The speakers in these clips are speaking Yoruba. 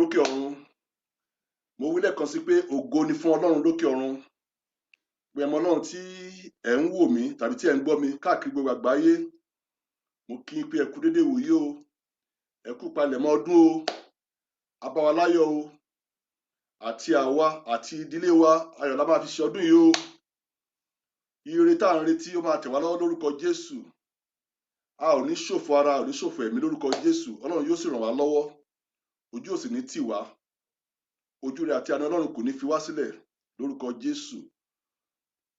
Lókè ọ̀run. Mo wí lẹ́ẹ̀kan sí pé ògo ni fún Ọlọ́run lókè ọ̀run. Pé ọmọ Ọlọ́run tí ẹ̀ ń wò mí tàbí tí ẹ̀ ń gbọ́ mi káàkiri gbogbo àgbáyé, mo kí yín pé ẹ kú dédé ìwòyí o, ẹ kú palẹ̀mọ́ ọdún o, a bá wa láyọ̀ o, àti àwa àti ìdílé wa, ayọ̀ la máa fi ṣe ọdún yìí o. Ire tá à ń retí, ó máa tẹ̀ wá lọ́wọ́ lórúkọ Jésù. A ò ní ṣòfò ara, a ò ní ṣòfò ẹ̀mí lórúkọ Jésù. Ọlọ́run yóò sì ràn wá lọ́wọ́, ojú ò sì ní tì wá. Ojú rẹ̀ àti àánú Ọlọ́run kò ní fi wá sílẹ̀ lórúkọ Jésù.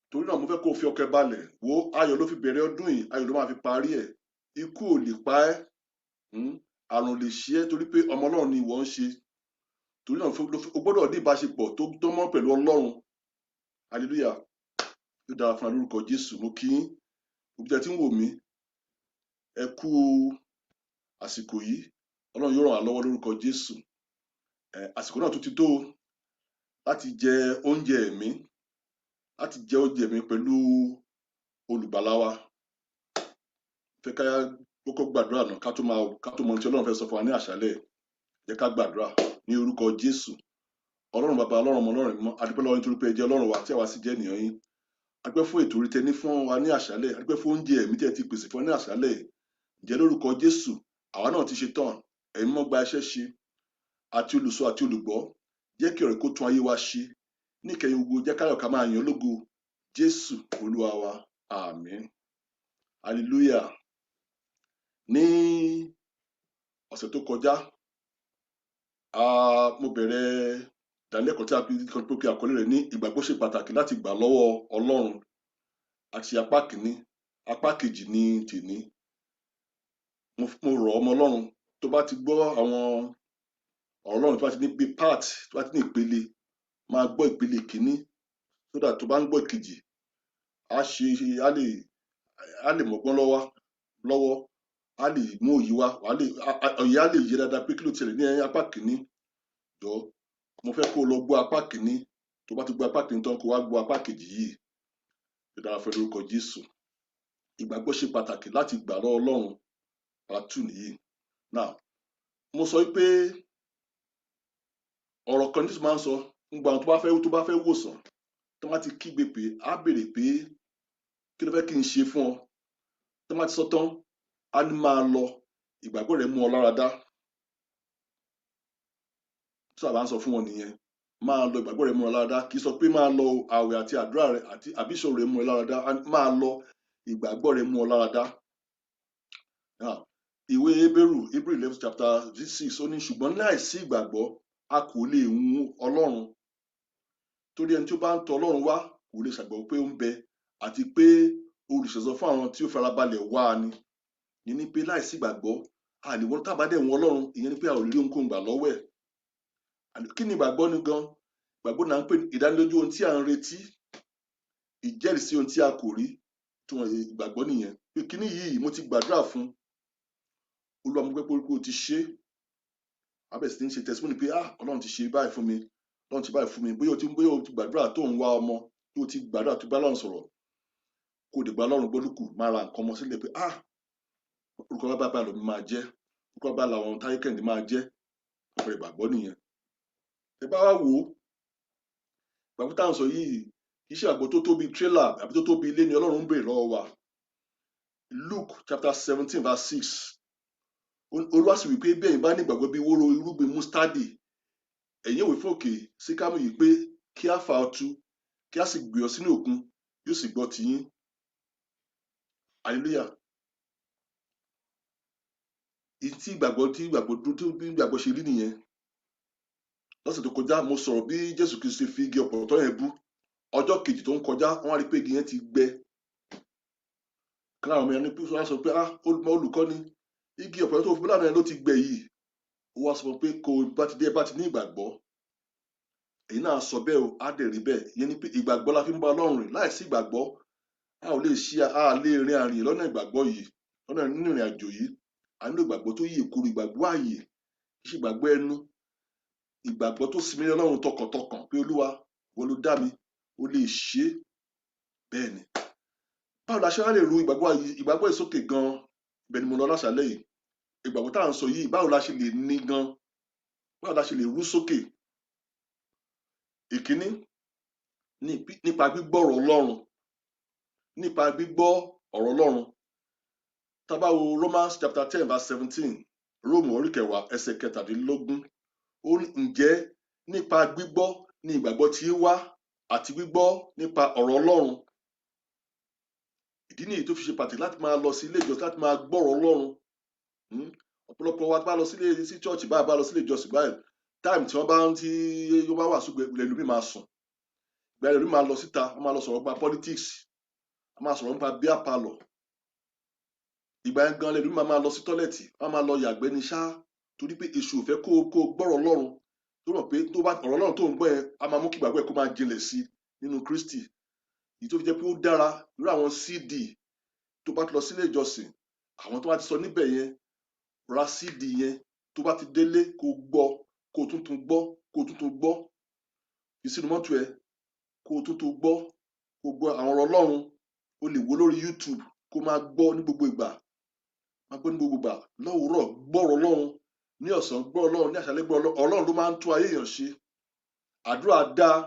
Torí náà, mo fẹ́ kó o fi ọkàn balẹ̀ wo, ayọ̀ ló fi bẹ̀rẹ̀ ọdún yìí, ayọ̀ ló máa fi parí ẹ̀. Ikú ò lè pa ẹ́, àrùn ò lè ṣe ẹ́, torí pé ọmọ Ọlọ́run ni ìwọ ń ṣe. Torí náà, o gbọ́dọ̀ ní ìbáṣepọ̀ tó dánmọ́ pẹ̀lú Ọlọ́run. Hallelujah! Yóò dára fún wa lórúkọ Jésù. Mo kí yín gbogbo tí ẹ ti ń wò mí, ẹ kú àsìkò yìí. Ọlọ́run yóò ràn wá lọ́wọ́ lórúkọ Jésù. Àsìkò náà tún ti tó láti jẹ oúnjẹ ẹ̀mí, láti jẹ oúnjẹ ẹ̀mí pẹ̀lú olùgbàlà wa. Fẹ́ ká kọ́kọ́ gbàdúrà náà ká tó mọ ohun tí Ọlọ́run fẹ́ sọ fún wa ní àṣálẹ́. Jẹ́ ká gbàdúrà ní orúkọ Jésù. Ọlọ́run Bàbá, Ọlọ́run Ọmọ, Ọlọ́run Mímọ́, a dúpẹ́ lọ́wọ́ nítorí pé ẹ jẹ́ Ọlọ́run wa tí àwa sì jẹ́ ènìyàn yín. A dúpẹ́ fún ètò orí tẹ ní fún wa ní àṣálẹ́. A dúpẹ́ fún oúnjẹ ẹ̀mí tí ẹ ti pèsè fún wa ní àṣálẹ́. Ǹjẹ́ lórúkọ Jésù, àwa náà ti ṣe tán. Ẹ̀mí Mímọ́, gba iṣẹ́ ṣe, àti olùsọ àti olùgbọ́. Jẹ́ kí ọ̀rọ̀ kó tún ayé wa ṣe. Ní ìkẹyìn gbogbo, jẹ́ káyọ̀ ká máa yìn lógo. Jésù Olúwa wa, àmín. Hallelujah! Ní ọ̀sẹ̀ tó kọjá, mo bẹ̀rẹ̀ ìdánilẹ́kọ̀ọ́ tí a fi kan tó pe àkọlé rẹ̀ ní "Ìgbàgbọ́ ṣe pàtàkì láti gbà lọ́wọ́ Ọlọ́run". Àti apá kìíní, apá kejì ní tèní. Mo rọ̀ ọmọ Ọlọ́run, tó bá ti gbọ́ àwọn ọ̀rọ̀ Ọlọ́run, tó bá ti ní bí part, tó bá ti ní ìpele, máa gbọ́ ìpele kìíní, so that tó bá ń gbọ́ ìkejì, á ṣe á lè mọ́gbọ́n lọ́wọ́, á lè mú òye wá, wàá lè òye á lè yé dáadáa pé kí ló ṣẹlẹ̀ ní apá kìíní. Jọ, mo fẹ́ kó o lọ gbọ́ apá kìíní. Tó bá ti gbọ́ apá kìíní tán, kó wá gbọ́ apá kejì yìí. Ó dára fún ẹ lórúkọ Jésù. "Ìgbàgbọ́ ṣe pàtàkì láti gbà lọ́wọ́ Ọlọ́run", part two nìyí. Now, mo sọ pé ọ̀rọ̀ kan ní Jésù máa ń sọ nígbà tó bá fẹ́ wòsàn, tó bá ti kígbe pé, á béèrè pé, "Kí ló fẹ́ kí n ṣe fún ọ?" Tó bá ti sọ tán, á ní, "Máa lọ, ìgbàgbọ́ rẹ mú ọ lára dá." Tí àbá ń sọ fún wọn nìyẹn, "Máa lọ, ìgbàgbọ́ rẹ mú ọ lára dá". Kì í sọ pé, "Máa lọ, àwẹ̀ àti àdúrà rẹ àti àbíṣọ rẹ mú ọ lára dá". "Máa lọ, ìgbàgbọ́ rẹ mú ọ lára dá". Now, ìwé Hébérù, Hebrew 11 chapter 6, ó ní, "Ṣùgbọ́n láìsí ìgbàgbọ́ a kò lè wù Ọlọ́run, torí ẹni tí ó bá ń tọ̀ Ọlọ́run wá kò lè ṣàìgbàgbọ́ pé ó ń bẹ, àti pé olùṣẹ̀san fún àwọn tí ó farabalẹ̀ wá a ni". Ìyẹn ni pé láìsí ìgbàgbọ́, a lè wọ́n. Tá a bá dẹ̀ wọ́n Ọlọ́run, ìyẹn ni pé a ò lè rí ohunkóhun gbà lọ́wọ́ ẹ̀. Kí ni ìgbàgbọ́ ni gan? Ìgbàgbọ́ náà ń pè ní ìdánilójú ohun tí à ń retí, ìjẹ́rìísí ohun tí a kò rí. Tí wọ́n ìgbàgbọ́ nìyẹn pé kíní yìí, mo ti gbàdúrà fún Olúwa, mo gbẹ́ pé o ti ṣe é. Abẹ́ sì ní ṣe testimony pé, "Ah, Ọlọ́run ti ṣe báyìí fún mi, Ọlọ́run ti báyìí fún mi". Bóyá o ti gbàdúrà tó ń wá ọmọ, tó o ti gbàdúrà tó bá Ọlọ́run sọ̀rọ̀, kó o dẹ̀ gba Ọlọ́run gbọ́ lókù, máa ra nǹkan ọmọ sílẹ̀ pé, "Ah, orúkọ bá báyìí lòun máa jẹ́, orúkọ bá làwọn Táyé Kẹ́hìndé máa jẹ́". Àpẹẹrẹ ìgbàgbọ́ nìyẹn. Ẹ bá wá wò ó, ìgbàgbọ́ tá à ń sọ yìí kì í ṣe ìgbàgbọ́ tó tóbi tírélà àbí tó tóbi ilé ni Ọlọ́run ń béèrè lọ́wọ́ wa. Luke chapter 17 verse 6, Olúwa sì wí pé, "Bí ẹ̀yin bá ní ìgbàgbọ́ bí wóró irúgbìn mústádì, ẹ̀yin ó wí fún òkè síkámù yìí pé, 'Kí á fà ọ́ tu, kí á sì gbé ọ sínú òkun,' yóò sì gbọ́ tiyín". Hallelujah! Tí ìgbàgbọ́ dúró, bí ìgbàgbọ́ ṣe rí nìyẹn. Lọ́sẹ̀ tó kọjá, mo sọ̀rọ̀ bí Jésù Kristi fi igi ọ̀pọ̀tọ́ yẹn bú. Ọjọ́ kejì tó ń kọjá, wọ́n á rí pé igi yẹn ti gbẹ. Kíláà, ọmọ yẹn ní pé wọ́n sọ pé, "Ah, olùkọ́ni, igi ọ̀pọ̀tọ́ tó fi bú lánàá yẹn ló ti gbẹ yìí". Ó wá sọ pé, kó bá ti dé, bá ti ní ìgbàgbọ́, èyí náà sọ bẹ́ẹ̀ o, á dẹ̀ rí bẹ́ẹ̀. Ìyẹn ni pé ìgbàgbọ́ la fi ń bá Ọlọ́run rìn. Láìsí ìgbàgbọ́, a ò lè ṣe, a lè rin àrìn lọ́nà ìgbàgbọ́ yìí, lọ́nà nínú ìrìn àjò yìí. A nílò ìgbàgbọ́ tó yè kuru, ìgbàgbọ́ ààyè, kì í ṣe ìgbàgbọ́ ẹnu, ìgbàgbọ́ tó sinmi lé Ọlọ́run tọkàntọkàn pé, "Olúwa, ìwọ ló dá mi, ó lè ṣe é". Bẹ́ẹ̀ ni. Báwo la ṣe wá lè ru ìgbàgbọ́ yìí sókè gan? Ibẹ̀ ni mo lọ láṣálẹ́ yìí. Ìgbàgbọ́ tá à ń sọ yìí, báwo la ṣe lè ní gan? Báwo la ṣe lè rú sókè? Ìkíní, nípa gbígbọ́ ọ̀rọ̀ Ọlọ́run. Nípa gbígbọ́ ọ̀rọ̀ Ọlọ́run. Tá bá wo Romans chapter 10 verse 17, Róòmù orí 10 ẹsẹ̀ 17, ó ní, ǹjẹ́ nípa gbígbọ́ ni ìgbàgbọ́ tí wá, àti gbígbọ́ nípa ọ̀rọ̀ Ọlọ́run. Ìdí nìyí tó fi ṣe pàtàkì láti máa lọ sí ilé ìjọsìn, láti máa gbọ́ ọ̀rọ̀ Ọlọ́run. Ọ̀pọ̀lọpọ̀ wa bá lọ sílé, sí church báyìí, bá lọ sílé ìjọsìn báyìí, time tí wọ́n bá ń tí wọ́n bá wà sùgbẹ́, ẹlòmíì máa sùn. Ìgbà ẹlòmíì máa lọ síta, wọ́n máa lọ sọ̀rọ̀ nípa politics, wọ́n máa sọ̀rọ̀ nípa beer parlour. Ìgbà yẹn gan ẹlòmíì máa lọ sí toilet, wọ́n máa lọ yàgbẹ́ ní ṣá, torí pé èṣù ò fẹ́ kó gbọ́rọ̀ Ọlọ́run, tó rọ̀ pé tó bá ọ̀rọ̀ Ọlọ́run tó ń gbọ́ yẹn, á máa mú kí ìgbàgbọ́ ẹ̀ kó máa jinlẹ̀ sí nínú Kristi. Èyí tó fi jẹ́ pé ó dára, irú àwọn CD, tó bá ti lọ sílé ìjọsìn, àwọn tó bá ti sọ níbẹ̀ yẹn, ra CD yẹn. Tó bá ti délé, kó gbọ́, kó tún tún gbọ́, kó tún tún gbọ́. Fi sínú mọ́tò ẹ, kó tún tún gbọ́, kó gbọ́ àwọn ọ̀rọ̀ Ọlọ́run. O lè wo lórí YouTube, kó máa gbọ́ ní gbogbo ìgbà, máa gbọ́ ní gbogbo ìgbà. Lówùúrọ̀, gbọ́rọ̀ Ọlọ́run; ní ọ̀sán, gbọ́ Ọlọ́run; ní àṣálẹ́, gbọ́ Ọlọ́run. Ọlọ́run ló máa ń tún ayé èèyàn ṣe. Àdúrà dáa,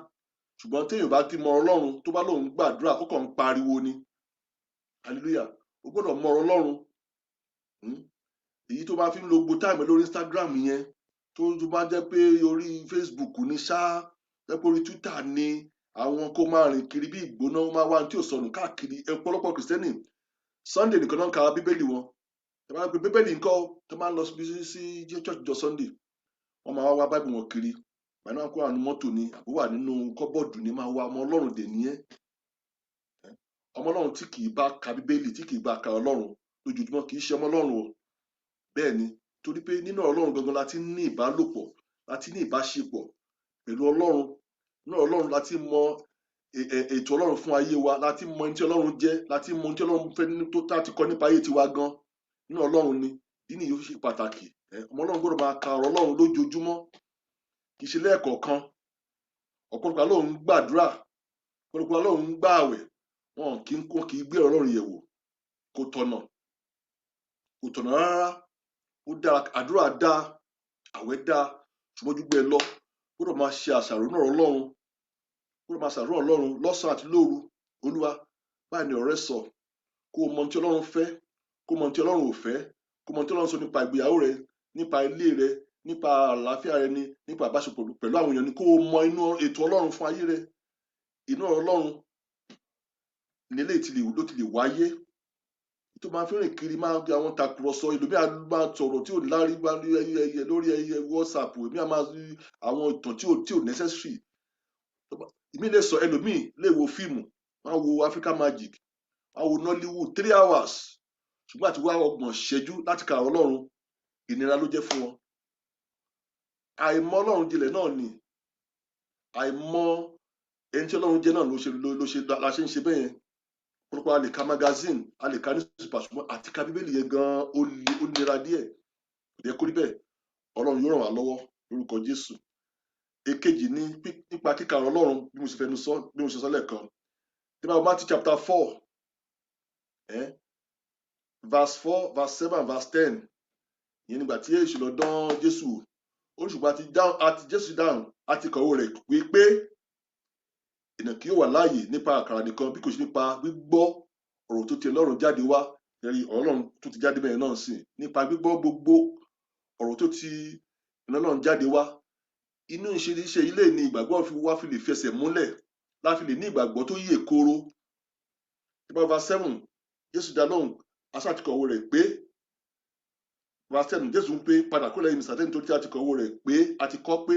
ṣùgbọ́n téèyàn bá ti mọ Ọlọ́run, tó bá lóun gbàdúrà, ó kàn ń pariwo ni. Hallelujah. O gbọ́dọ̀ mọ Ọlọ́run. Èyí tó bá fi ń lo gbogbo time lórí Instagram yẹn, tó bá jẹ́ pé orí Facebook ní ṣá, jẹ́ pé orí Twitter ni, àwọn kó máa rìn kiri bí ìgbóná, máa wá tí ò sọnù káàkiri. Ọ̀pọ̀lọpọ̀ Kìrìsìtẹ́nì, Sunday nìkan náà ń ka Bíbélì wọn. Tẹ́ bá pé Bíbélì ńkọ́, tó máa ń lọ sí church jọ Sunday, wọ́n máa wá wá Bible wọn kiri. Bàbá náà kó wà nínú mọ́tò ni, àbó wà nínú cupboard ni, máa wá. Ọmọ Ọlọ́run dè nìyẹn. Ọmọ Ọlọ́run tí kì í bá ka Bíbélì, tí kì í bá ka Ọlọ́run lójoojúmọ́, kì í ṣe ọmọ Ọlọ́run o. Bẹ́ẹ̀ ni, torí pé nínú Ọlọ́run gangan la ti ní ìbálòpọ̀, la ti ní ìbáṣepọ̀ pẹ̀lú Ọlọ́run. Nínú Ọlọ́run la ti mọ ètò Ọlọ́run fún ayé wa, la ti mọ ẹni tí Ọlọ́run jẹ́, la ti mọ ohun tí Ọlọ́run fẹ́ tó tá ti kọ nípa ayé tiwa gan. Nínú Ọlọ́run ni. Ìdí nìyí ó fi ṣe pàtàkì. Ọmọ Ọlọ́run gbọ́dọ̀ máa ka ọ̀rọ̀ Ọlọ́run lójoojúmọ́, kì í ṣe lẹ́ẹ̀kọ̀ọ̀kan. Ọ̀pọ̀lọpọ̀ lóun ń gbàdúrà, ọ̀pọ̀lọpọ̀ lóun ń gbààwẹ̀, wọn kì í kó kì í gbé ọ̀rọ̀ Ọlọ́run yẹ̀ wò. Kò tọ̀nà, kò tọ̀nà rárá. Ó dára, àdúrà dáa, àwẹ̀ dáa, ṣùgbọ́n ojú gbé ẹ lọ, gbọ́dọ̀ máa ṣe àṣàrò náà Ọlọ́run, gbọ́dọ̀ máa ṣàrò Ọlọ́run lọ́sàn-án àti lóru. Olúwa, báyìí ni ọ̀rẹ́ sọ, kó o mọ ohun tí Ọlọ́run fẹ́, kó o mọ ohun tí Ọlọ́run ò fẹ́, kó o mọ ohun tí Ọlọ́run sọ nípa ìgbéyàwó rẹ, nípa ilé rẹ, nípa àlàáfíà rẹ ni, nípa ìbáṣepọ̀ pẹ̀lú àwọn èèyàn ni. Kó o mọ inú ètò Ọlọ́run fún ayé rẹ. Inú ọ̀rọ̀ Ọlọ́run nílé ló ti lè wáyé. Tó máa fi rìn kiri, máa ń àwọn tàkùrọ̀sọ, ẹlòmíà máa sọ̀rọ̀ tí ò ní láárí lórí ẹyẹ WhatsApp, èmi á máa àwọn ìtàn tí ò necessary. Ìmí lè sọ, ẹlòmíì lè wo fíìmù, wọ́n á wo Africa Magic, wọ́n á wo Nollywood 3 hours, ṣùgbọ́n àti wá 30 ṣẹ́jú láti ka ọ̀rọ̀ Ọlọ́run, ìnira ló jẹ́ fún wọn. Àìmọ̀ Ọlọ́run jinlẹ̀ náà ni, àìmọ̀ ẹni tí Ọlọ́run jẹ́ náà ló ṣe la ṣe ń ṣe bẹ́ẹ̀ yẹn. Ọ̀pọ̀lọpọ̀ a lè ka magazine, a lè ka newspaper, ṣùgbọ́n àti ka Bíbélì yẹn gan, ó le, ó nira díẹ̀. Kò yẹ kó rí bẹ́ẹ̀. Ọlọ́run yóò ràn wá lọ́wọ́ lórúkọ Jésù. Èkejì ní nípa kíka ọ̀rọ̀ Ọlọ́run, bí mo ṣe fẹnu sọ, bí mo ṣe sọ lẹ́ẹ̀kan, tí bá Matthew chapter 4, verse 4, verse 7, verse 10, ìyẹn nígbà tí èṣù lọ dán Jésù wò. Ó ní, ṣùgbọ́n àti dáhùn, àti Jésù dáhùn, àti kọ̀wé rẹ̀ wí pé ènìyàn kì yóò wà láàyè nípa àkàrà nìkan, bí kò ṣe nípa gbígbọ́ ọ̀rọ̀ tó ti Ọlọ́run jáde wá. Ẹ̀rí ọ̀rọ̀ Ọlọ́run tó ti jáde bẹ́ẹ̀ náà sì nípa gbígbọ́ gbogbo ọ̀rọ̀ tó ti Ọlọ́run jáde wá. Inú iṣẹ́ ilé ni ìgbàgbọ́ fi wá fi lè fẹsẹ̀ múlẹ̀, láfi lè ní ìgbàgbọ́ tó yè kooro. Nípa verse 7, Jésù dá lóhùn, aṣá ti kọ̀wé rẹ̀ pé, verse 7, Jésù ń pé, "Padà kúrò lẹ́yìn mi, Sátánì, nítorí tí a ti kọ̀wé rẹ̀ pé, a ti kọ́ pé."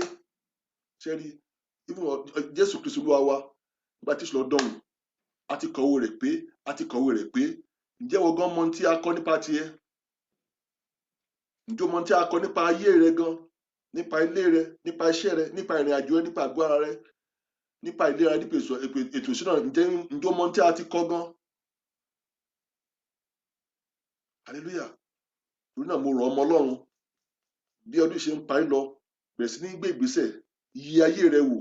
Ṣẹ́rí, even Jésù Kristu Olúwa wa, nígbà tí èṣù lọ dánwò, a ti kọ̀wé rẹ̀ pé, a ti kọ̀wé rẹ̀ pé. Ǹjẹ́ wọ́n gan mọ ohun tí a kọ nípa tiẹ̀? Ǹjẹ́ o mọ ohun tí a kọ nípa ayé rẹ gan, nípa ilé rẹ, nípa iṣẹ́ rẹ, nípa ìrìn àjò rẹ, nípa àgọ́ ara rẹ, nípa ìlera, nípa ètò ìṣúná? Ǹjẹ́ o mọ ohun tí a ti kọ gan? Hallelujah. Torí náà, mo rọ̀ ọmọ Ọlọ́run, bí ọdún ṣe ń parí lọ, bẹ̀rẹ̀ sí ní gbé ìgbésẹ̀, yí ayé rẹ wò,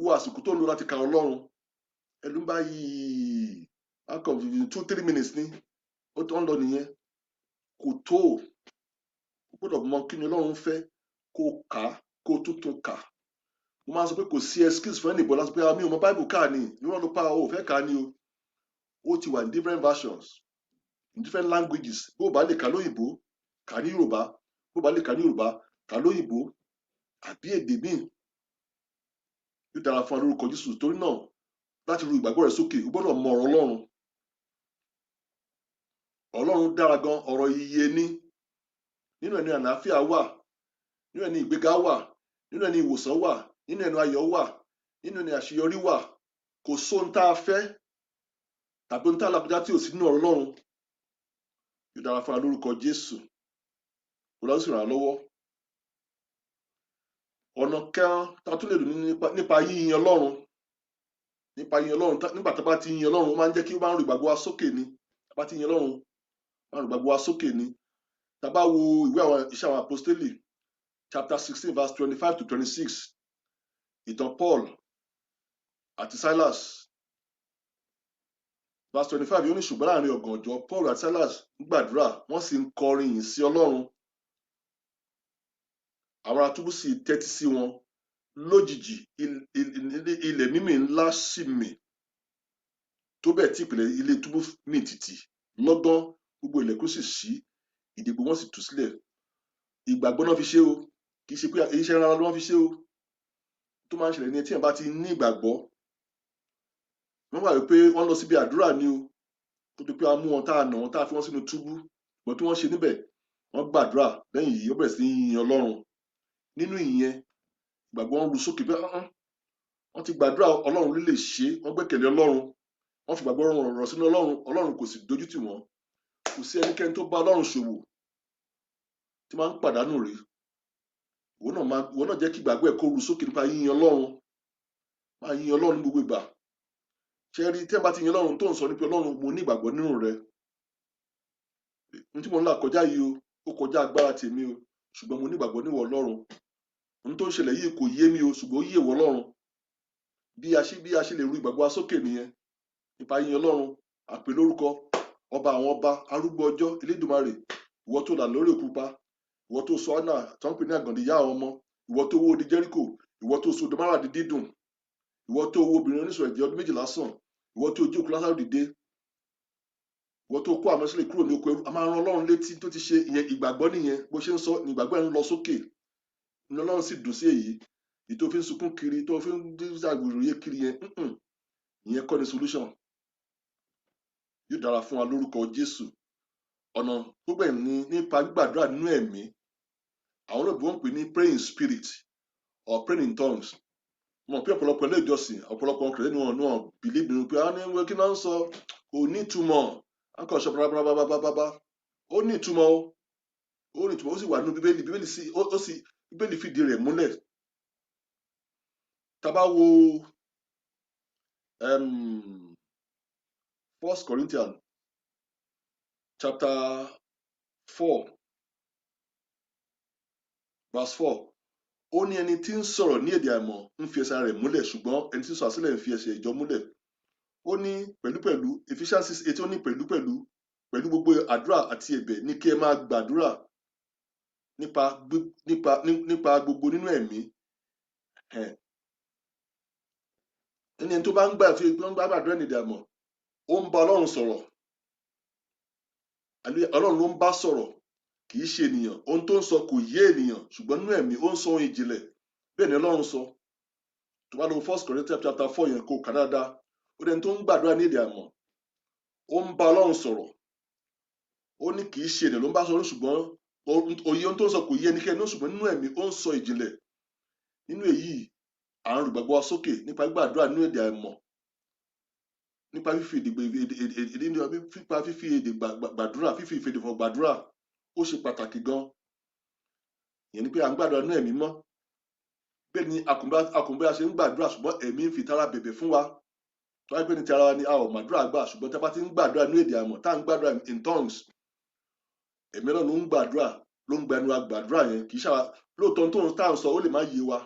wo àsìkò tó ń lò láti ka Ọlọ́run. Ẹlú báyìí akọ 2-3 minutes ní ó tó ń lọ nìyẹn, kò tó. O gbọ́dọ̀ mọ kí ni Ọlọ́run fẹ́. Kó o kà á, kó o tún tún kà. Mo máa ń sọ pé kò sí excuse fún anybody láti pé, "Mi ò mọ Bible kà ní." Irọ́ ló pa, o ò fẹ́ kà á ní o. Ó ti wà in different versions, in different languages. Bó o bá lè kà lóyìnbó, kà ní Yorùbá. Bó o bá lè kà ní Yorùbá, kà lóyìnbó àbí èdè míì. Yóò dára fún wa lórúkọ Jésù. Torí náà, láti ru ìgbàgbọ́ rẹ sókè, o gbọ́dọ̀ mọ ọ̀rọ̀ Ọlọ́run. Ọlọ́run dára gan, ọ̀rọ̀ iye ní. Nínú ẹ̀ ní àlàáfíà wà, nínú ẹ̀ ní ìgbéga wà, nínú ẹ̀ ní ìwòsàn wà, nínú ẹ̀ ní ayọ̀ wà, nínú ẹ̀ ní àṣeyọrí wà. Kò sóhun tá a fẹ́ tàbí ohun tá a là kọjá tí ò sí nínú ọ̀rọ̀ Ọlọ́run. Yóò dára fún wa lórúkọ Jésù. Olúwa sì ràn án lọ́wọ́. Ọ̀nà kan tá a tún lè lò ní nípa yíyin Ọlọ́run, nípa yíyin Ọlọ́run. Nígbà tá a bá ti yin Ọlọ́run, ó máa ń jẹ́ kí ó máa ń ru ìgbàgbọ́ wa sókè ni. Tá a bá ti yin Ọlọ́run, ó máa ń ru ìgbàgbọ́ wa sókè ni. Tá a bá wo ìwé àwọn Iṣẹ́ àwọn Apostoli, chapter 16, verse 25 to 26, ìtàn Paul àti Silas. Verse 25 yóò ní, "Ṣùgbọ́n láàrin ọ̀gànjọ́, Paul àti Silas ń gbàdúrà, wọ́n sì ń kọrin ìyìn sí Ọlọ́run. Àwọn ará túbú sì tẹ́tí sí wọn. Lójijì, ilẹ̀ mímì ńlá sì mì, tó bẹ́ẹ̀ tí ìpìlẹ̀ ilé túbú mì tìtì. Lọ́gán, gbogbo ilẹ̀kùn sì ṣí, ìdè gbogbo wọn sì tú sílẹ̀." Ìgbàgbọ́ náà fi ṣe o. Kì í ṣe pé iṣẹ́ rárá ló wọ́n fi ṣe o. Tó máa ń ṣẹlẹ̀ ní tí èèyàn bá ti ní ìgbàgbọ́, wọ́n gbà wípé wọ́n lọ síbi àdúrà ni o, kó tó pé a mú wọn, tá a nà wọn, tá a fi wọ́n sínú túbú. Ṣùgbọ́n tí wọ́n ṣe níbẹ̀, wọ́n gbàdúrà. Lẹ́yìn yìí, ó bẹ̀rẹ̀ sí í yin Ọlọ́run. Nínú ìyẹn, ìgbàgbọ́ wọn ru sókè pé wọ́n ti gbàdúrà, Ọlọ́run ló lè ṣe é. Wọ́n gbẹ́kẹ̀lé Ọlọ́run, wọ́n fi ìgbàgbọ́ rọ̀ sínú Ọlọ́run. Ọlọ́run kò sì dójú tì wọ́n. Kò sí ẹnikẹ́ni tó bá Ọlọ́run ṣòwò tí máa ń pàdánù rí. Ìwọ náà jẹ́ kí ìgbàgbọ́ ẹ̀ kó ru sókè nípa yíyin Ọlọ́run. Máa yin Ọlọ́run ní gbogbo ìgbà. Ṣé rí, tí ẹ bá ti yin Ọlọ́run, tó ń sọ ní pé, "Ọlọ́run, mo ní ìgbàgbọ́ nínú rẹ. Ohun tí mo ń là kọjá yìí o, ó kọjá agbára tèmi o, ṣùgbọ́n mo ní ìgbàgbọ́ níwọ Ọlọ́run. Ohun tó ń ṣẹlẹ̀ yìí kò yé mi o, ṣùgbọ́n ó yé ìwọ Ọlọ́run." Bí a ṣe lè ru ìgbàgbọ́ wa sókè nìyẹn, nípa yíyin Ọlọ́run, àpè lórúkọ, ọba àwọn ọba, arúgbó ọjọ́, Elédùmarè, ìwọ tó là lórí òkun pa, ìwọ tó sọ Ánà tó ń pè ní àgàndí ìyá àwọn ọmọ, ìwọ tó wó odi Jẹ́ríkò, ìwọ tó sọ odò Márà di dídùn, ìwọ tó wo obìnrin onísun ẹ̀jẹ̀ ọdún 12 sàn, ìwọ tó jí òkú Lásárù dìde, ìwọ tó kó àwọn Ísírẹ́lì kúrò ní oko ẹrú. A máa ran Ọlọ́run létí tó ti ṣe. Ìyẹn ìgbàgbọ́ nìyẹn. Bó ṣe ń sọ ní ìgbàgbọ́ ẹ̀ ń lọ sókè, ní Ọlọ́run sì dùn sí. Èyí èyí tó fi ń sunkún kiri, tó fi ń ṣàgbèròyé kiri yẹn, ìyẹn kọ́ ni solution. Yóò dára fún wa lórúkọ Jésù. Ọ̀nà tó gbẹ̀yìn ní nípa gbígbàdúrà nínú ẹ̀mí. Àwọn olóògbé wọn ń pè ní pray in spirit or praying in tongues. Mo mọ̀ pé ọ̀pọ̀lọpọ̀ ilé ìjọsìn, ọ̀pọ̀lọpọ̀ Christian ni wọn believe nínú pé àwọn ní kí náà ń sọ kò ní ìtumọ̀, à ń kàn sọ bábábábábá. Ó ní ìtumọ̀ o, ó ní ìtumọ̀, ó sì wà nínú Bíbélì. Bíbélì sì ó sì Bíbélì fìdí rẹ̀ múlẹ̀. Tá bá wo First Corinthians chapter 4 verse 4, ó ní, "Ẹni tí ń sọ̀rọ̀ ní èdè àìmọ̀ ń fi ẹsẹ̀ ara rẹ̀ múlẹ̀, ṣùgbọ́n ẹni tí ń sọ àsọtẹ́lẹ̀ ń fi ẹsẹ̀ ìjọ múlẹ̀." Ó ní pẹ̀lúpẹ̀lú, Ephesians 6:8, ó ní pẹ̀lúpẹ̀lú, pẹ̀lú gbogbo àdúrà àti ẹ̀bẹ̀ ní kí ẹ máa gbàdúrà nípa gbogbo nínú ẹ̀mí. Ẹni tó bá ń gbà tí ó ń gbàdúrà ní èdè àìmọ̀, ó ń bá Ọlọ́run sọ̀rọ̀. Ọlọ́run ló ń bá sọ̀rọ̀, kì í ṣe ènìyàn. Ohun tó ń sọ kò yé ènìyàn, ṣùgbọ́n nínú ẹ̀mí, ó ń sọ ohun ìjìnlẹ̀. Bẹ́ẹ̀ ni Ọlọ́run sọ. Tó bá lọ First Corinthians chapter 4 yẹn, kó kà dáadáa, ó dẹni tó ń gbàdúrà ní èdè àìmọ̀, ó ń bá Ọlọ́run sọ̀rọ̀. Ó ní kì í ṣe ènìyàn ló ń bá sọ̀rọ̀, ṣùgbọ́n òye ohun tó ń sọ kò yé ẹnikẹ́ni, ṣùgbọ́n nínú ẹ̀mí, ó ń sọ ìjìnlẹ̀. Nínú èyí, à ń ru ìgbàgbọ́ wa sókè nípa gbàdúrà nínú èdè àìmọ̀, nípa fífi èdè gbàdúrà, fífi ìfèdè fọ̀ gbàdúrà. Ó ṣe pàtàkì gan. Ìyẹn ni pé à ń gbàdúrà nínú ẹ̀mí mọ́. Bẹ́ẹ̀ ni àkùnbẹ́ a ṣe ń gbàdúrà, ṣùgbọ́n ẹ̀mí ń fi ìtara bẹ̀bẹ̀ fún wa. Tó wáyé pé ní ti ara wa ni, a ò màdúrà gbà, ṣùgbọ́n tí a bá ti ń gbàdúrà nínú èdè àìmọ̀, tá à ń gbàdúrà in tongues, ẹ̀mí náà ló ń gbàdúrà, ló ń gbẹnu wa gbàdúrà yẹn. Kì í ṣàwà lóòótọ́ tó ń tá à ń sọ, ó lè má yé wa,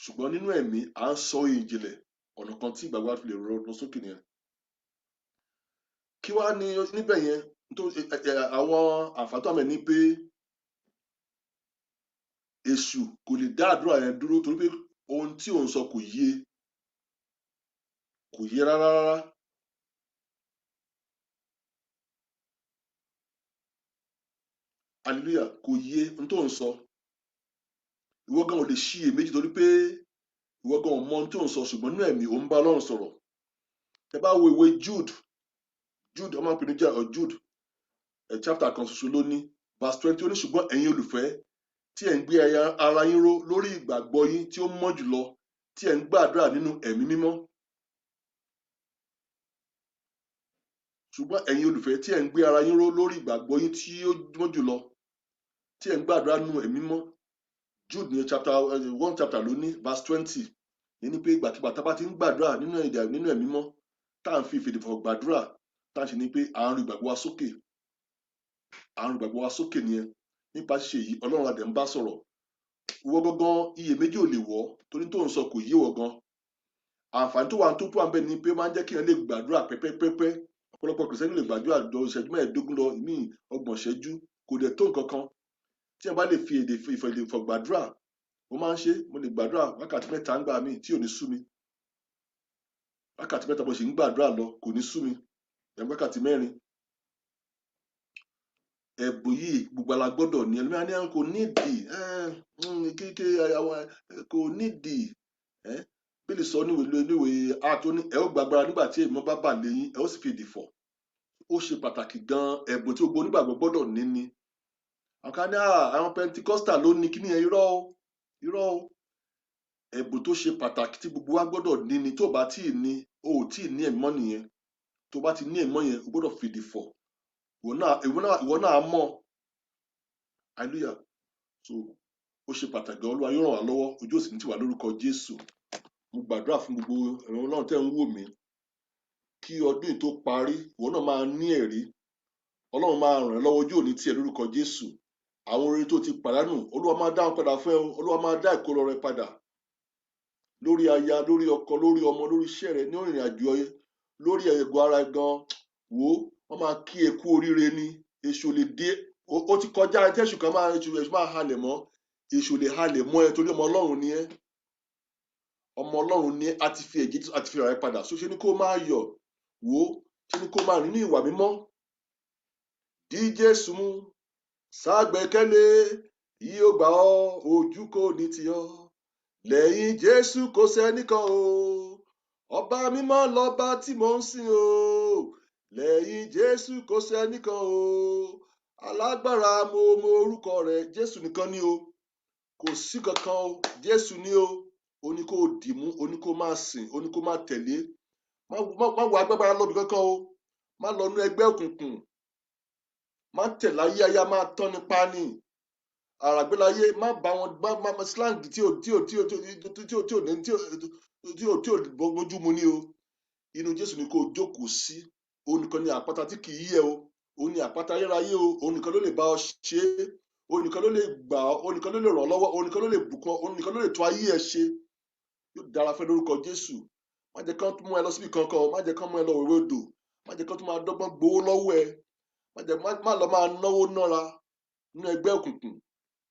ṣùgbọ́n nínú ẹ̀mí, à ń sọ ìjìnlẹ̀. Ọ̀nà kan tí ìgbàgbọ́ wa fi lè lọ sókè nìyẹn. Kí wá ní níbẹ̀ yẹn tó àwọn àǹfààní tó wà ńbẹ̀ ni pé Èṣù kò lè dá àdúrà yẹn dúró torí pé ohun tí ò ń sọ kò yé, kò yé rárá rárá. Hallelujah. Kò yé ohun tó ń sọ. Ìwọ gan ò lè ṣiyèméjì torí pé ìwọ gan ò mọ ohun tó ń sọ, ṣùgbọ́n nínú ẹ̀mí ò ń bá Ọlọ́run sọ̀rọ̀. Tẹ bá wo ìwé Jude, Jude ọmọ pè ní Jude, chapter kan ṣoṣo ló ní, verse 20, ó ní ṣùgbọ́n ẹ̀yin olùfẹ́ tí ẹ̀ ń gbé ara yín ró lórí ìgbàgbọ́ yín tí ó mọ́ jùlọ, tí ẹ̀ ń gbàdúrà nínú ẹ̀mí mímọ́. Ṣùgbọ́n ẹ̀yin olùfẹ́ tí ẹ̀ ń gbé ara yín ró lórí ìgbàgbọ́ yín tí ó mọ́ jùlọ, tí ẹ̀ ń gbàdúrà nínú ẹ̀mí mímọ́. Jude ní chapter one chapter ló ní, verse 20. Ní pé ìgbàkigbà tá a bá ti ń gbàdúrà nínú ẹ̀mí mímọ́, tá à ń fi ìfèdèfọ̀ gbàdúrà, tá à ń ṣe ni pé à ń ru ìgbàgbọ́ wa sókè. À ń ru ìgbàgbọ́ wa sókè nìyẹn. Nípa ṣíṣe yìí, Ọlọ́run a dẹ̀ ń bá sọ̀rọ̀. Ìwọ gangan iyèméjì ò lè wọ̀ torí tó ń sọ kò yé wọ gan. Àǹfààní tó wà tó wà ń bẹ ni pé ó máa ń jẹ́ kí èèyàn lè gbàdúrà pẹ́pẹ́pẹ́pẹ́. Ọ̀pọ̀lọpọ̀ Kìrìsìtẹ́nì lè gbàdúrà jọ ìṣẹ́jú 15 lọ, ìmíì 30 ìṣẹ́jú, kò dẹ̀ tó nǹkan kan. Tí èèyàn bá lè fi èdè ìfọ̀ gbàdúrà, mo máa ń ṣe, mo lè gbàdúrà wákàtí 3 ńgbà míì tí ò ní sú mi. Wákàtí 3 mo sì ń gbàdúrà lọ, kò ní sú mi. Wákàtí 4. Ẹ̀bùn yìí gbogbo la gbọ́dọ̀ ní. Ẹlòmíràn ní kò nídìí, kò nídìí. Bíbélì sọ níwèé Áàtì, ó ní ẹ ó gbàgbára nígbà tí èmi bá bà lé yín, ẹ ó sì fi èdè fọ̀. Ó ṣe pàtàkì gan, ẹ̀bùn tí gbogbo onígbàgbọ́ gbọ́dọ̀ ní ni. Àwọn kan ní àwọn Pentecostal ló ní kíní yẹn, irọ́ o, irọ́ o. Ẹ̀bùn tó ṣe pàtàkì tí gbogbo wa gbọ́dọ̀ ní ni. Tó bá tíì ní, o ò tíì ní ẹ̀mí mọ́ nìyẹn. Tó bá ti ní ẹ̀mí mọ́ yẹn, o gbọ́dọ̀ fèdè fọ̀. Ìwọ náà mọ̀. Hallelujah. So ó ṣe pàtàkì, Olúwa yóò ràn wá lọ́wọ́, ojú òsì ní tì wá lórúkọ Jésù. Mo gbàdúrà fún gbogbo ẹ̀rọ Ọlọ́run tẹ́ ń wò mí kí ọdún yìí tó parí, ìwọ náà máa ní ẹ̀rí. Ọlọ́run máa ràn ẹ́ lọ́wọ́, ojú òní tì ẹ́ lórúkọ Jésù. Àwọn oore tó ti pàdánù, Olúwa máa dá wọn padà fún ẹ o. Olúwa máa dá ìkólọ rẹ padà lórí aya, lórí ọkọ, lórí ọmọ, lórí iṣẹ́ rẹ, ní ìrìn àjò ẹ, lórí ẹ̀gọ́ ara gan. Wò ó, wọ́n máa kí ẹ kú oríire ni. Èṣù lè dé, ó ti kọjá ẹ, tẹ́ṣù kan máa, èṣù máa halẹ̀ mọ́. Èṣù lè halẹ̀ mọ́ ẹ torí ọmọ Ọlọ́run ni ẹ́. Ọmọ Ọlọ́run ni ẹ́, a ti fi ẹ̀jẹ̀ Jésù, a ti fi rà ẹ́ padà. So ṣe ni kó máa yọ̀, wò ó, ṣe ni kó máa rìn nínú ìwà mímọ́. Di Jésù mú, ságbẹ́kẹ̀lé, yóò gbà ọ́, ojú kò ní tì ọ́. Lẹ́yìn Jésù kò sẹ́nìkan o. Ọba mímọ́ lọ́ba tí mò ń sìn o. Lẹ́yìn Jésù kò sẹ́nìkan o. Alágbára mo mọ orúkọ rẹ̀, Jésù nìkan ni o. Kò sí kankan o, Jésù ni o. Ó ní kó dìmú, ó ní kó máa sìn, ó ní kó máa tẹ̀lé. Má wo agbára lọ́bi kankan o. Má lọ nú ẹgbẹ́ òkùnkùn. Má tẹ̀lé ayé, ayé máa tán nípa ni. Àràgbélayé, má bá wọn, má slang tí ò tí ò tí ò tí ò tí ò tí ò ní tí ò tí ò tí ò bójú mu ní o. Inú Jésù ni kó o jókòó sí. Òun nìkan ni àpáta tí kì í yẹ̀ o. Òun ni àpáta ayérayé o. Òun nìkan ló lè bá ọ ṣe é. Òun nìkan ló lè gbà ọ́. Òun nìkan ló lè ràn ọ́ lọ́wọ́. Òun nìkan ló lè bùkún ọ. Òun nìkan ló lè tún ayé ẹ ṣe. Yóò dára fẹ́ lórúkọ Jésù. Má jẹ́ kán mú ẹ lọ síbi kankan. Má jẹ́ kán mú ẹ lọ wẹ̀wẹ̀ odò. Má jẹ́ kán tún máa dọ́gbọ́n gbowó lọ́wọ́ ẹ. Má jẹ́ má lọ máa náwó nára nínú ẹgbẹ́ òkùnkùn.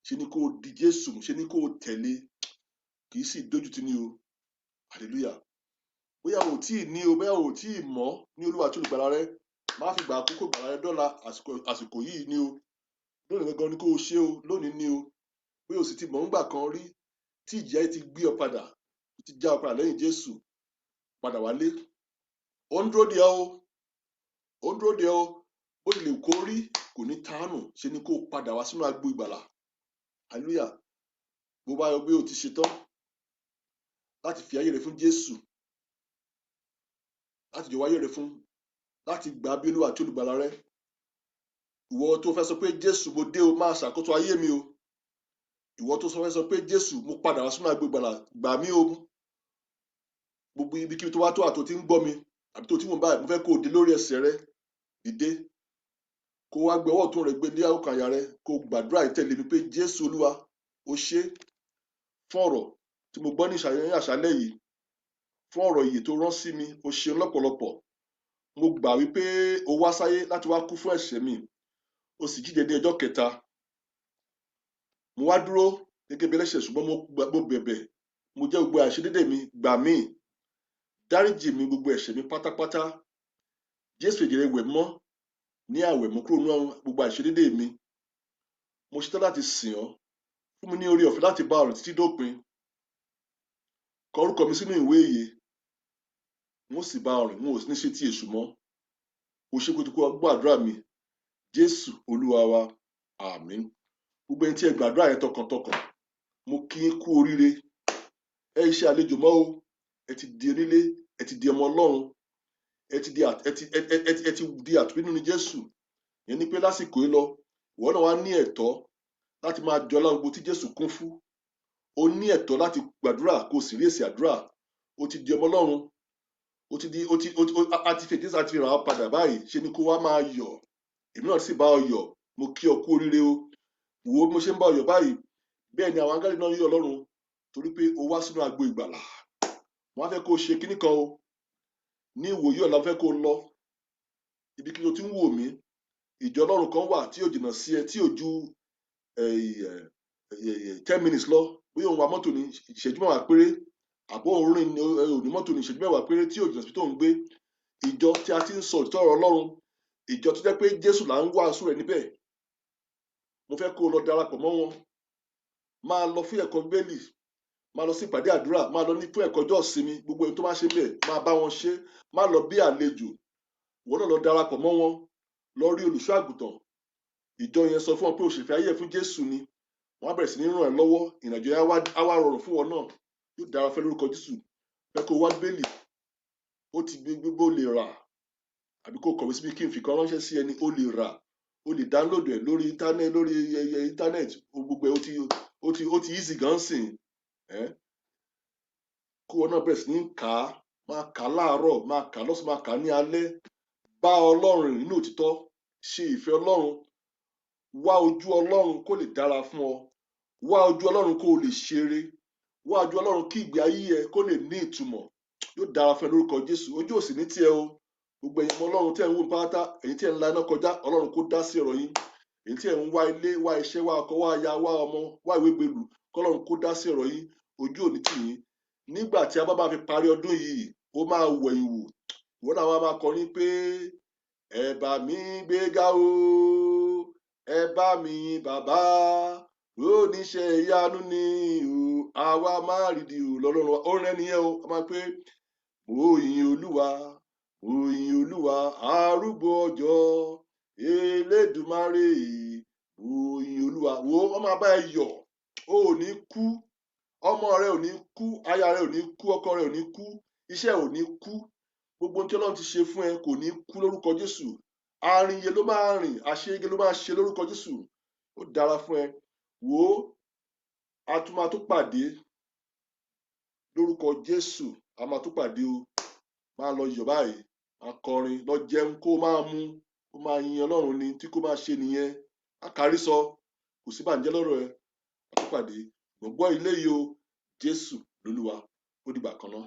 Ṣe ni kó o di Jésù, ṣe ni kó o tẹ̀lé. Kì í sì dójú tì ní o. Hallelujah. Bóyá o ò tíì ní o, bóyá o ò tíì mọ̀ ní Olúwa àti olùgbàlà rẹ, má fi gbà àkókò ìgbàlà rẹ dọ́là, àsìkò yìí ni o. Lónìí gangan ni kó o ṣe o, lónìí ni o. Bóyá o sì ti mọ̀ ńgbà kan rí tí ìjì ayé ti gbé ọ padà, ti já ọ padà lẹ́yìn Jésù, padà wálé. Ó ń dúró dè ọ́ o, ó ń dúró dè ọ́ o. Bó tilẹ̀ kó rí, kò ní tánù, ṣe ni kó o padà wá sínú agbo ìgbàlà. Hallelujah. Bó bá yọ pé o ti ṣetán láti fi ayé rẹ fún Jésù, láti jọ̀wọ́ ayé rẹ fún, láti gbà bí Olúwa àti olùgbàlà rẹ. Ìwọ tó fẹ́ sọ pé Jésù mo dé o, máa ṣàkóso ayé mi o. Ìwọ tó fẹ́ sọ pé Jésù mo padà wá sínú agbo ìgbàlà, gbà mí o. Gbogbo ibikíbi tó wá tó àtò tí ń gbọ́ mi àbí tó tí mò ń báyìí, mo fẹ́ kó o dé lórí ẹsẹ̀ rẹ, dìde. Kó wá gbé ọwọ́ ọ̀tún rẹ gbé lé ọkàn àyà rẹ, kó gbàdúrà ìtẹ̀lé mi pé Jésù Olúwa, o ṣé fún ọ̀rọ̀ tí mo gbọ́ ní àṣálẹ́ yìí, fún ọ̀rọ̀ ìyè tó rán sí mi, o ṣeun lọ́pọ̀lọpọ̀. Mo gbà wípé o wá sáyé láti wá kú fún ẹ̀ṣẹ̀ mi, o sì jíǹde ní ọjọ́ kẹta. Mo wá dúró gẹ́gẹ́ bí ẹlẹ́ṣẹ̀, ṣùgbọ́n mo bẹ̀bẹ̀, mo jẹ́ gbogbo àìṣedédé mi, gbà mí, dáríjì mi gbogbo ẹ̀ṣẹ̀ mi pátápátá. Jésù, ẹ̀jẹ̀ rẹ wẹ̀ mọ́ ní àwẹ̀mọ́ kúrò nínú gbogbo àìṣedédé mi. Mo ṣetán láti sìn ọ́. Fún mi ní oore ọ̀fẹ́ láti bá ọ rìn títí dópin. Kọ orúkọ mi sínú ìwé ìyè. N ó sì bá ọ rìn, n ò ní ṣe ti èṣù mọ́. O ṣé pé o gbọ́ àdúrà mi. Jésù Olúwa wa. Àmín. Gbogbo ẹni tí ẹ gbàdúrà yẹn tọkàntọkàn, mo kí yín kú oríire. Ẹ ṣe àlejò mọ́ o. Ẹ ti di onílé, ẹ ti di ọmọ Ọlọ́run, ẹ ti di ẹ ti ẹ ti di àtúnbí nínú Jésù. Ìyẹn ni pé lásìkò yìí lọ, ìwọ náà wá ní ẹ̀tọ́ láti máa jọlá gbogbo tí Jésù kún fún. O ní ẹ̀tọ́ láti gbàdúrà kó o sì rí èsì àdúrà. O ti di ọmọ Ọlọ́run. O ti di o ti o ti a ti fi Jésù àti rà ọ́ padà báyìí. Ṣe ni kó wá máa yọ̀. Èmi náà sì bá ọ yọ̀. Mo kí ọ kú oríire o. Wò ó bí mo ṣe ń bá ọ yọ̀ báyìí. Bẹ́ẹ̀ ni àwọn áńgẹ́lì náà ń yọ̀ Ọlọ́run torí pé o wá sínú agbo ìgbàlà. Wọ́n á fẹ́ kó o ṣe kinní kan o. Ní ìwòyí ọ̀la, mo fẹ́ kó o lọ ibi kí o ti ń wò mí. Ìjọ Ọlọ́run kan wà tí ò jìnnà sí ẹ, tí ò ju 10 minutes lọ. Bóyá òun wa mọ́tò ní ìṣẹ́jú 10 péré, àbó òun rìn ní òní mọ́tò ní ìṣẹ́jú 10 péré, tí ò jìnnà sí tó ń gbé. Ìjọ tí a ti ń sọ òtítọ́ ọ̀rọ̀ Ọlọ́run, ìjọ tó jẹ́ pé Jésù là ń wàásù rẹ̀ níbẹ̀. Mo fẹ́ kó o lọ darapọ̀ mọ́ wọn. Máa lọ fún ẹ̀kọ́ Bíbélì, máa lọ sí ìpàdé àdúrà, máa lọ ní fún ẹ̀kọ́ ọjọ́ ìsinmi. Gbogbo ohun tó bá ṣe bẹ́ẹ̀, máa bá wọn ṣe. Má lọ bí àlejò. Ìwọ náà lọ darapọ̀ mọ́ wọn. Lọ rí olùṣọ́ àgùntàn ìjọ yẹn, sọ fún wọn pé o ṣèfẹ́ ayé ẹ̀ fún Jésù ni. Wọ́n á bẹ̀rẹ̀ sí ní ràn ẹ́ lọ́wọ́. Ìrìnàjò yẹn á wá rọrùn fún wọn náà. Yóò dára fẹ́ lórúkọ Jésù. Fẹ́ kó o wá Bíbélì, ó ti gbé gbogbo lè rà, àbí kó o kọ̀wé síbi kí n fi kan ránṣẹ́ sí ẹni. Ó lè rà, ó lè download ẹ̀ lórí internet, lórí internet gbogbo ẹ̀. Ó ti easy gan sìn ẹ́. Kó o náà bẹ̀rẹ̀ sí ní kà á. Máa kà á láàárọ̀, máa kà á lọ́sàn-án, máa kà á ní alẹ́. Bá Ọlọ́run rìn nínú òtítọ́, ṣe ìfẹ́ Ọlọ́run, wá ojú Ọlọ́run kó lè dára fún ọ, wá ojú Ọlọ́run kó o lè ṣeré, wá ojú Ọlọ́run kí ìgbé ayé ẹ kó lè ní ìtumọ̀. Yóò dára fún ẹ lórúkọ Jésù. Ojú òsì ní tiẹ̀ o. Gbogbo ẹ̀yin ọmọ Ọlọ́run tí ẹ̀ ń wò pátá, ẹ̀yin tí ẹ̀ ń la iná kọjá, Ọlọ́run kó dá sí ọ̀rọ̀ yín. Èyí tí ẹ̀ ń wá ilé, wá iṣẹ́, wá ọkọ, wá aya, wá ọmọ, wá ìwé gbèlú, kọ́lọ́run kó dá sí ọ̀rọ̀ yín. Ojú òní tì yín. Nígbà tí a bá máa fi parí ọdún yìí, ó máa wẹ̀yìn wò, ìwọ náà wá máa kọrin pé, "Ẹ bá mi gbéga o, ẹ bá mi yìn bàbá, oníṣẹ́ ìyanu ni o, àwa máa rìdì o lọ́lọ́run wa." Orin ẹni yẹn o, a máa pé, "Mo yin Olúwa, mo yin Olúwa, arúgbó ọjọ́, Elédùmarè, mo yin Olúwa." Wo, wọ́n máa bá ẹ yọ̀. O ò ní kú, ọmọ rẹ ò ní kú, aya rẹ ò ní kú, ọkọ rẹ ò ní kú, iṣẹ́ ò ní kú. Gbogbo ohun tí Ọlọ́run ti ṣe fún ẹ kò ní kú lórúkọ Jésù. Àrìnyè ló máa rìn, àṣeyege ló máa ṣe lórúkọ Jésù. Ó dára fún ẹ. Wò ó, a tún máa tún pàdé lórúkọ Jésù. A máa tún pàdé o. Máa lọ yọ̀ báyìí, máa kọrin, lọ jẹun, kó máa mú, kó máa yin Ọlọ́run ni tí kó máa ṣe nìyẹn. Má kárí sọ, kò sí bànújẹ́ lọ́rọ̀ ẹ. A tún pàdé. Gbọ́ ilé yìí o. Jésù lolúwa. Ó dìgbà kan náà.